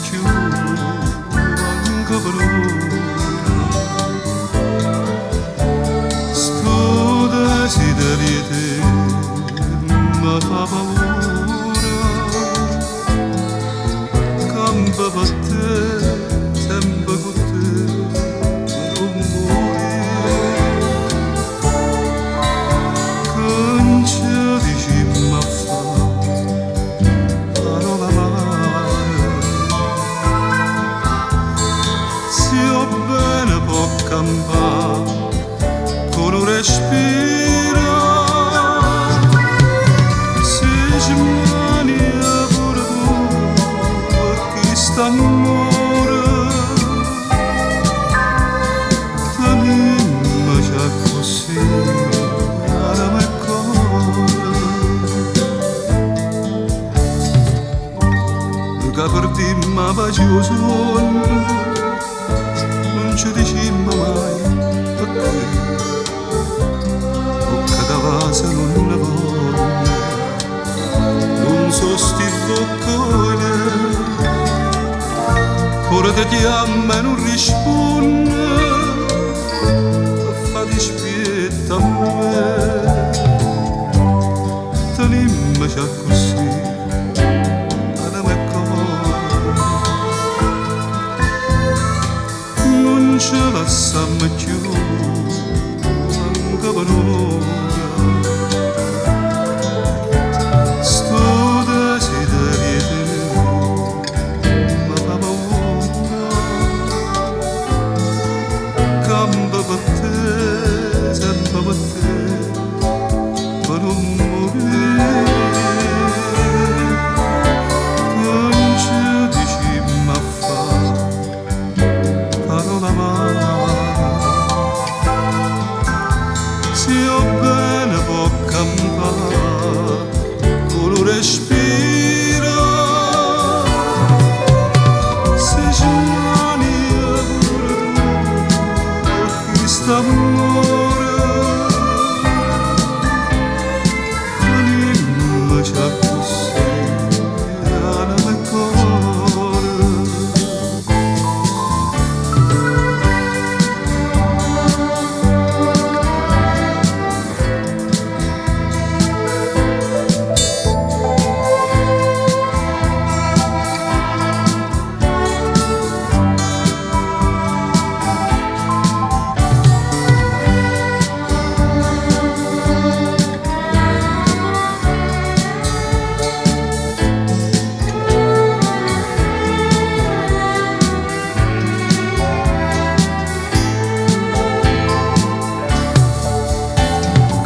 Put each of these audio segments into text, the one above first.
cchiù manco pe n'ora. Sto desiderio 'e te me fa paura. Campo pe te, sempe cu te, pe nun murì. Che nce dicimmo a fa, parola amara? Si 'o bbene po' campà cu nu respiro, si smanie pure tu pe chist'ammore, tenimmoce accussì, anema e core. Ca perdimmo 'a pace e 'o suonno, nun ce dicimmo maje pecché, vocca ca vasa nun ne vonno, nun so' sti vvocche oje né, core te chiamma e nun rispunne, pe fa dispietto a me. Tenimmoce accussì, anema e core. Nun ce lassammo cchiù manco pe n'ora. Sto desiderio 'e te me fa paura. Campo pe te, sempe pe te, pe nun murì. Che nce dicimmo a fa, parola amara? Si 'o bbene po' campà cu nu respiro, si smanie pure tu pe chist'ammore, tenimmoce accussì, anema e core.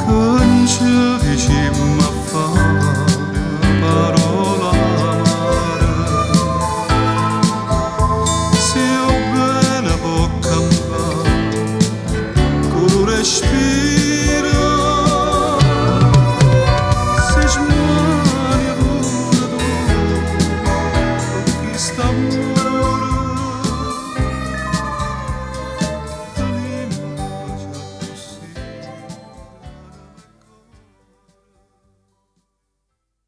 Che nce dicimmo a fa, parola amara? Si 'o bbene po' campà cu nu respiro, si smanie pure tu pe chist'ammore.